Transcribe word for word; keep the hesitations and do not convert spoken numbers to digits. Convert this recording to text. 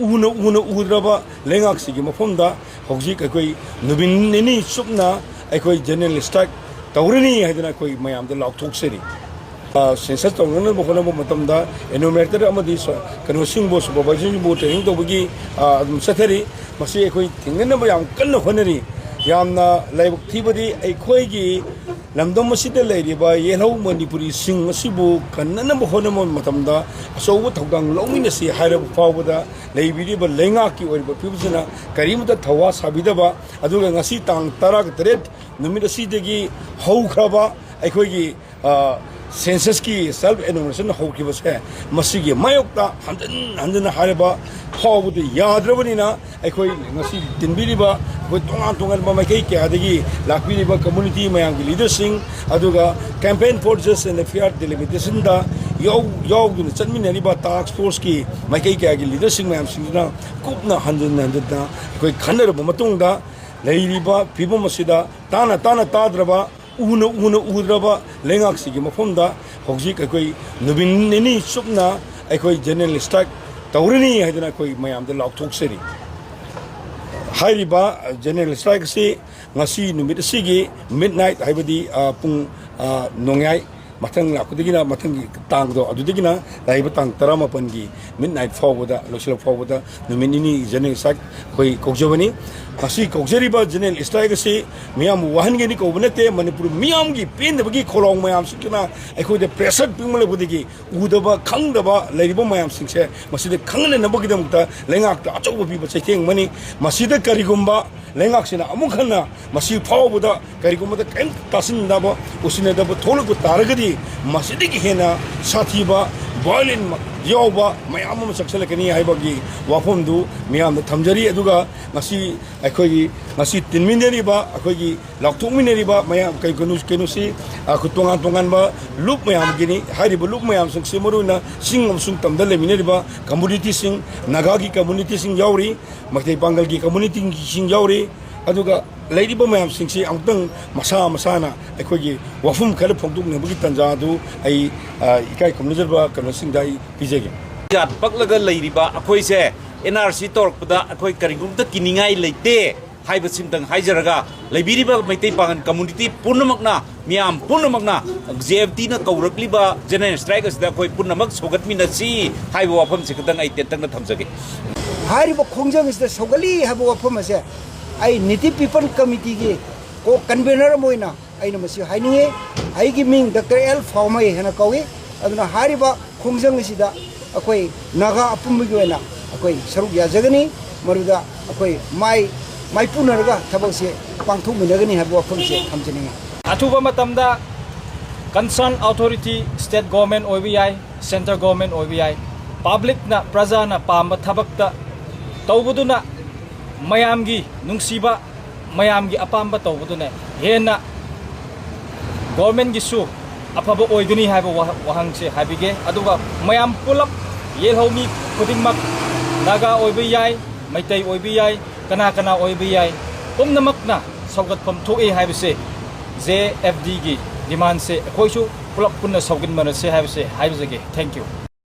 ꯎꯅ ꯎꯅ ꯎꯗ꯭ꯔꯕ ꯂꯩꯉꯥꯛꯁꯤꯒꯤ ꯃꯐꯝꯗ ꯍꯧꯖꯤꯛ ꯑꯩꯈꯣꯏ ꯅꯨꯃꯤꯠ ꯅꯤꯅꯤ ꯆꯨꯞꯅ ꯑꯩꯈꯣꯏ ꯖꯦꯅꯔꯦꯜ ꯁ꯭ꯇ꯭ꯔꯥꯏꯛ ꯇꯧꯔꯅꯤ ꯍꯥꯏꯗꯅ ꯑꯩꯈꯣꯏ ꯃꯌꯥꯝꯗ ꯂꯥꯎꯊꯣꯛꯆꯔꯤ꯫ ꯁꯦꯟꯁꯁ ꯇꯧꯅꯅꯕ ꯍꯣꯠꯅꯕ ꯃꯇꯝꯗ ꯏꯅꯨꯃꯦꯔꯦꯇꯔ ꯑꯃꯗꯤ ꯀꯩꯅꯣꯁꯤꯡꯕꯨ, ꯁꯨꯄꯔꯚꯥꯏꯖꯔꯁꯤꯡꯕꯨ ꯇ꯭ꯔꯦꯅꯤꯡ ꯇꯧꯕꯒꯤ ꯑꯗꯨꯝ ꯆꯠꯊꯔꯤ꯫ ꯃꯁꯤ ꯑꯩꯈꯣꯏ ꯊꯤꯡꯅꯅꯕ ꯌꯥꯝ ꯀꯟꯅ ꯍꯣꯠꯅꯔꯤ꯫ ꯌꯥꯝꯅ ꯂꯥꯏꯕꯛ ꯊꯤꯕꯗꯤ ꯑꯩꯈꯣꯏꯒꯤ ꯂꯝꯗꯝ ꯑꯁꯤꯗ ꯂꯩꯔꯤꯕ ꯌꯦꯜꯍꯧ ꯃꯅꯤꯄꯨꯔꯤꯁꯤꯡ ꯑꯁꯤꯕꯨ ꯀꯟꯅꯅꯕ ꯍꯣꯠꯅꯕ ꯃꯇꯝꯗ ꯑꯆꯧꯕ ꯊꯧꯗꯥꯡ ꯂꯧꯃꯤꯟꯅꯁꯤ ꯍꯥꯏꯔꯕ ꯐꯥꯎꯕꯗ ꯂꯩꯕꯤꯔꯤꯕ ꯂꯩꯉꯥꯛꯀꯤ ꯑꯣꯏꯔꯤꯕ ꯐꯤꯕꯝꯁꯤꯅ ꯀꯔꯤꯃꯇ ꯊꯧꯋꯥ ꯁꯥꯕꯤꯗꯕ, ꯑꯗꯨꯒ ꯉꯁꯤ ꯇꯥꯡ ꯇꯔꯥ ꯇꯔꯦꯠ ꯅꯨꯃꯤꯠ ꯑꯁꯤꯗꯒꯤ ꯍꯧꯈ꯭ꯔꯕ ꯑꯩꯈꯣꯏꯒꯤ ꯁꯦꯟꯁꯁꯀꯤ ꯁꯦꯜꯐ ꯑꯦꯅꯨꯃꯔꯦꯁꯟ ꯍꯧꯈꯤꯕꯁꯦ, ꯃꯁꯤꯒꯤ ꯃꯥꯌꯣꯛꯇ ꯍꯟꯖꯤꯟ ꯍꯟꯖꯤꯟꯅ ꯍꯥꯏꯔꯕ ꯐꯥꯎꯕꯗ ꯌꯥꯗ꯭ꯔꯕꯅꯤꯅ, ꯑꯩꯈꯣꯏ ꯉꯁꯤ ꯇꯤꯟꯕꯤꯔꯤꯕ ꯑꯩꯈꯣꯏ ꯇꯣꯉꯥꯟ ꯇꯣꯉꯥꯟꯕ ꯃꯥꯏꯀꯩ ꯀꯌꯥꯗꯒꯤ ꯂꯥꯛꯄꯤꯔꯤꯕ ꯀꯝꯃꯨꯅꯤꯇꯤ ꯃꯌꯥꯝꯒꯤ ꯂꯤꯗꯔꯁꯤꯡ, ꯑꯗꯨꯒ campaign for just and fair delimitation ꯗ ꯌꯥꯎꯗꯨꯅ ꯆꯠꯃꯤꯟꯅꯔꯤꯕ ꯇꯥꯛꯁ ꯐꯣꯔꯁꯀꯤ ꯃꯥꯏꯀꯩ ꯀꯌꯥꯒꯤ ꯂꯤꯗꯔꯁꯤꯡ ꯃꯌꯥꯝꯁꯤꯡꯁꯤꯅ ꯀꯨꯞꯅ ꯍꯟꯖꯤꯟ ꯍꯟꯖꯤꯟꯅ ꯑꯩꯈꯣꯏ ꯈꯟꯅꯔꯕ ꯃꯇꯨꯡꯗ, ꯂꯩꯔꯤꯕ ꯐꯤꯕꯝ ꯑꯁꯤꯗ ꯇꯥꯅ ꯇꯥꯅ ꯇꯥꯗ꯭ꯔꯕ, ꯎꯅ ꯎꯅ ꯎꯗ꯭ꯔꯕ ꯂꯩꯉꯥꯛꯁꯤꯒꯤ ꯃꯐꯝꯗ ꯍꯧꯖꯤꯛ ꯑꯩꯈꯣꯏ ꯅꯨꯃꯤꯠ ꯅꯤꯅꯤ ꯆꯨꯞꯅ ꯑꯩꯈꯣꯏ ꯖꯦꯅꯔꯦꯜ ꯁ꯭ꯇ꯭ꯔꯥꯏꯛ ꯇꯧꯔꯅꯤ ꯍꯥꯏꯗꯅ ꯑꯩꯈꯣꯏ ꯃꯌꯥꯝꯗ ꯂꯥꯎꯊꯣꯛꯆꯔꯤ꯫ ꯍꯥꯏꯔꯤꯕ ꯖꯦꯅꯔꯦꯜ ꯁ꯭ꯇ꯭ꯔꯥꯏꯛ ꯑꯁꯤ ꯉꯁꯤ ꯅꯨꯃꯤꯠ ꯑꯁꯤꯒꯤ ꯃꯤꯗ ꯅꯥꯏꯠ, ꯍꯥꯏꯕꯗꯤ ꯄꯨꯡ ꯅꯣꯡꯌꯥꯏ ꯃꯊꯪ ꯂꯥꯛꯄꯗꯒꯤꯅ ꯃꯊꯪꯒꯤ ꯇꯥꯡꯗꯣ, ꯑꯗꯨꯗꯒꯤꯅ ꯂꯥꯛꯏꯕ ꯇꯥꯡ ꯇꯔꯥꯃꯥꯄꯟꯒꯤ ꯃꯤꯗ ꯅꯥꯏꯠ ꯐꯥꯎꯕꯗ, ꯂꯣꯏꯁꯤꯜꯂꯛ ꯐꯥꯎꯕꯗ ꯅꯨꯃꯤꯠ ꯅꯤꯅꯤ ꯖꯦꯅꯔꯦꯜ ꯁ꯭ꯇ꯭ꯔꯥꯏꯛ ꯑꯩꯈꯣꯏ ꯀꯧꯖꯕꯅꯤ꯫ ꯉꯁꯤ ꯀꯧꯖꯔꯤꯕ ꯖꯦꯅꯔꯦꯜ ꯁ꯭ꯇ꯭ꯔꯥꯏꯛ ꯑꯁꯤ ꯃꯤꯌꯥꯝꯕꯨ ꯋꯥꯍꯟꯒꯦꯅ ꯀꯧꯕ ꯅꯠꯇꯦ꯫ ꯃꯅꯤꯄꯨꯔ ꯃꯤꯌꯥꯝꯒꯤ ꯄꯦꯟꯗꯕꯒꯤ ꯈꯣꯜꯂꯥꯎ ꯃꯌꯥꯝꯁꯤꯡꯁꯤꯅ ꯑꯩꯈꯣꯏꯗ ꯄ꯭ꯔꯦꯁꯔ ꯄꯤꯛꯃꯜꯂꯛꯄꯗꯒꯤ ꯎꯗꯕ ꯈꯪꯗꯕ ꯂꯩꯔꯤꯕ ꯃꯌꯥꯝꯁꯤꯡꯁꯦ ꯃꯁꯤꯗ ꯈꯪꯍꯟꯅꯅꯕꯒꯤꯗꯃꯛꯇ ꯂꯩꯉꯥꯛꯇ ꯑꯆꯧꯕ ꯄꯤꯕ ꯆꯩꯊꯦꯡ ꯑꯃꯅꯤ꯫ ꯃꯁꯤꯗ ꯀꯔꯤꯒꯨꯝꯕ ꯂꯩꯉꯥꯛꯁꯤꯅ ꯑꯃꯨꯛ ꯍꯟꯅ ꯃꯁꯤ ꯐꯥꯎꯕꯗ ꯀꯔꯤꯒꯨꯝꯕꯗ ꯀꯔꯤꯝ ꯇꯥꯁꯤꯟꯅꯗꯕ, ꯎꯁꯤꯟꯅꯗꯕ ꯊꯣꯛꯂꯛꯄ ꯇꯥꯔꯒꯗꯤ, ꯃꯁꯤꯗꯒꯤ ꯍꯦꯟꯅ ꯁꯥꯊꯤꯕ, ꯚꯥꯏꯑꯣꯂꯦꯟ ꯌꯥꯎꯕ ꯃꯌꯥꯝ ꯑꯃ ꯆꯪꯁꯤꯜꯂꯛꯀꯅꯤ ꯍꯥꯏꯕꯒꯤ ꯋꯥꯐꯝꯗꯨ ꯃꯤꯌꯥꯝꯗ ꯊꯝꯖꯔꯤ꯫ ꯑꯗꯨꯒ ꯉꯁꯤ ꯑꯩꯈꯣꯏꯒꯤ, ꯉꯁꯤ ꯇꯤꯟꯃꯤꯟꯅꯔꯤꯕ, ꯑꯩꯈꯣꯏꯒꯤ ꯂꯥꯎꯊꯣꯛꯃꯤꯟꯅꯔꯤꯕ ꯃꯌꯥꯝ, ꯀꯩ-, ꯀꯩꯅꯣ-, ꯀꯩꯅꯣꯁꯤ, ꯑꯩꯈꯣꯏ ꯇꯣꯉꯥꯟ ꯇꯣꯉꯥꯟꯕ ꯂꯨꯞ ꯃꯌꯥꯝꯒꯤꯅꯤ꯫ ꯍꯥꯏꯔꯤꯕ ꯂꯨꯞ ꯃꯌꯥꯝꯁꯤꯡꯁꯤ ꯃꯔꯨꯑꯣꯏꯅ ꯆꯤꯡ ꯑꯃꯁꯨꯡ ꯇꯝꯗ ꯂꯩꯃꯤꯟꯅꯔꯤꯕ ꯀꯝꯃꯨꯅꯤꯇꯤꯁꯤꯡ, ꯅꯥꯒꯥꯒꯤ ꯀꯝꯃꯨꯅꯤꯇꯤꯁꯤꯡ ꯌꯥꯎꯔꯤ, ꯃꯩꯇꯩ ꯄꯥꯡꯒꯜꯒꯤ ꯀꯝꯃꯨꯅꯤꯇꯤꯁꯤꯡ ꯌꯥꯎꯔꯤ, ꯑꯗꯨꯒ ꯂꯩꯔꯤꯕ ꯃꯌꯥꯝꯁꯤꯡꯁꯤ ꯑꯃꯨꯛꯇꯪ ꯃꯁꯥ ꯃꯁꯥꯅ ꯑꯩꯈꯣꯏꯒꯤ ꯋꯥꯐꯝ ꯈꯔ ꯐꯣꯡꯗꯣꯛꯅꯕꯒꯤ ꯇꯥꯟꯖꯥ ꯑꯗꯨ ꯑꯩ, ꯑ, ꯏꯀꯥꯏ ꯈꯨꯝꯅꯖꯔꯕ ꯀꯩꯅꯣꯁꯤꯡꯗ ꯑꯩ ꯄꯤꯖꯒꯦ꯫ ꯌꯥꯠ ꯄꯛꯂꯒ ꯂꯩꯔꯤꯕ ꯑꯩꯈꯣꯏꯁꯦ ꯑꯦꯟ ꯑꯥꯔ ꯁꯤ ꯇꯧꯔꯛꯄꯗ ꯑꯩꯈꯣꯏ ꯀꯔꯤꯒꯨꯝꯇ ꯀꯤꯅꯤꯡꯉꯥꯏ ꯂꯩꯇꯦ ꯍꯥꯏꯕꯁꯤꯃꯇꯪ ꯍꯥꯏꯖꯔꯒ, ꯂꯩꯕꯤꯔꯤꯕ ꯃꯩꯇꯩ ꯄꯥꯉꯜ ꯀꯝꯃꯨꯅꯤꯇꯤ ꯄꯨꯝꯅꯃꯛꯅ, ꯃꯤꯌꯥꯝ ꯄꯨꯝꯅꯃꯛꯅ ꯖꯦ ꯑꯦꯐ ꯇꯤꯅ ꯀꯧꯔꯛꯂꯤꯕ ꯖꯦꯅꯔꯦꯜ ꯁ꯭ꯇ꯭ꯔꯥꯏꯛ ꯑꯁꯤꯗ ꯑꯩꯈꯣꯏ ꯄꯨꯝꯅꯃꯛ ꯁꯧꯒꯠꯃꯤꯟꯅꯁꯤ ꯍꯥꯏꯕ ꯋꯥꯐꯝꯁꯤ ꯈꯛꯇꯪ ꯑꯩ ꯇꯦꯟꯇꯛꯅ ꯊꯝꯖꯒꯦ꯫ ꯍꯥꯏꯔꯤꯕ ꯈꯣꯡꯖꯪ ꯑꯁꯤꯗ ꯁꯧꯒꯠꯂꯤ ꯍꯥꯏꯕ ꯋꯥꯐꯝ ꯑꯁꯦ ꯑꯩ ꯅꯤꯇꯤ ꯄꯤꯄꯜ ꯀꯃꯤꯇꯤꯒꯤ ꯀꯣ ꯀꯟꯚꯦꯅꯔ ꯑꯃ ꯑꯣꯏꯅ ꯑꯩꯅ ꯃꯁꯤ ꯍꯥꯏꯅꯤꯡꯉꯤ꯫ ꯑꯩꯒꯤ ꯃꯤꯡ ꯗꯥꯛꯇꯔ ꯑꯦꯜ ꯐꯥꯎꯃꯩ ꯍꯥꯏꯅ ꯀꯧꯏ꯫ ꯑꯗꯨꯅ ꯍꯥꯏꯔꯤꯕ ꯈꯣꯡꯖꯪ ꯑꯁꯤꯗ ꯑꯩꯈꯣꯏ ꯅꯥꯒꯥ ꯑꯄꯨꯟꯕꯒꯤ ꯑꯣꯏꯅ ꯑꯩꯈꯣꯏ ꯁꯔꯨꯛ ꯌꯥꯖꯒꯅꯤ꯫ ꯃꯗꯨꯗ ꯑꯩꯈꯣꯏ ꯃꯥꯏ ꯃꯥꯏꯄꯨꯅꯔꯒ ꯊꯕꯛꯁꯦ ꯄꯥꯡꯊꯣꯛꯃꯤꯟꯅꯒꯅꯤ ꯍꯥꯏꯕ ꯋꯥꯐꯝꯁꯦ ꯊꯝꯖꯅꯤꯡꯉꯤ꯫ ꯑꯊꯨꯕ ꯃꯇꯝꯗ concern authority, state government ꯑꯣꯏꯕ ꯌꯥꯏ, central government ꯑꯣꯏꯕ ꯌꯥꯏ, ꯄꯕ꯭ꯂꯤꯛꯅ, ꯄ꯭ꯔꯖꯥꯅ ꯄꯥꯝꯕ ꯊꯕꯛꯇ ꯇꯧꯕꯗꯨꯅ, ꯃꯌꯥꯝꯒꯤ ꯅꯨꯡꯁꯤꯕ, ꯃꯌꯥꯝꯒꯤ ꯑꯄꯥꯝꯕ ꯇꯧꯕꯗꯨꯅ ꯍꯦꯟꯅ ꯒꯣꯔꯃꯦꯟꯒꯤꯁꯨ ꯑꯐꯕ ꯑꯣꯏꯒꯅꯤ ꯍꯥꯏꯕ ꯋꯥ-, ꯋꯥꯍꯪꯁꯦ ꯍꯥꯏꯕꯤꯒꯦ꯫ ꯑꯗꯨꯒ ꯃꯌꯥꯝ ꯄꯨꯂꯞ, ꯌꯦꯜꯍꯧ ꯃꯤ ꯈꯨꯗꯤꯡꯃꯛ, ꯅꯥꯒꯥ ꯑꯣꯏꯕ ꯌꯥꯏ, ꯃꯩꯇꯩ ꯑꯣꯏꯕ ꯌꯥꯏ, ꯀꯅꯥ ꯀꯅꯥ ꯑꯣꯏꯕ ꯌꯥꯏ, ꯄꯨꯝꯅꯃꯛꯅ ꯁꯧꯒꯠꯐꯝ ꯊꯣꯛꯏ ꯍꯥꯏꯕꯁꯦ, ꯖꯦ ꯑꯦꯐ ꯗꯤꯒꯤ ꯗꯤꯃꯥꯟꯁꯦ ꯑꯩꯈꯣꯏꯁꯨ ꯄꯨꯂꯞ ꯄꯨꯟꯅ ꯁꯧꯒꯠꯃꯤꯟꯅꯁꯦ ꯍꯥꯏꯕꯁꯦ ꯍꯥꯏꯖꯒꯦ꯫ Thank you꯫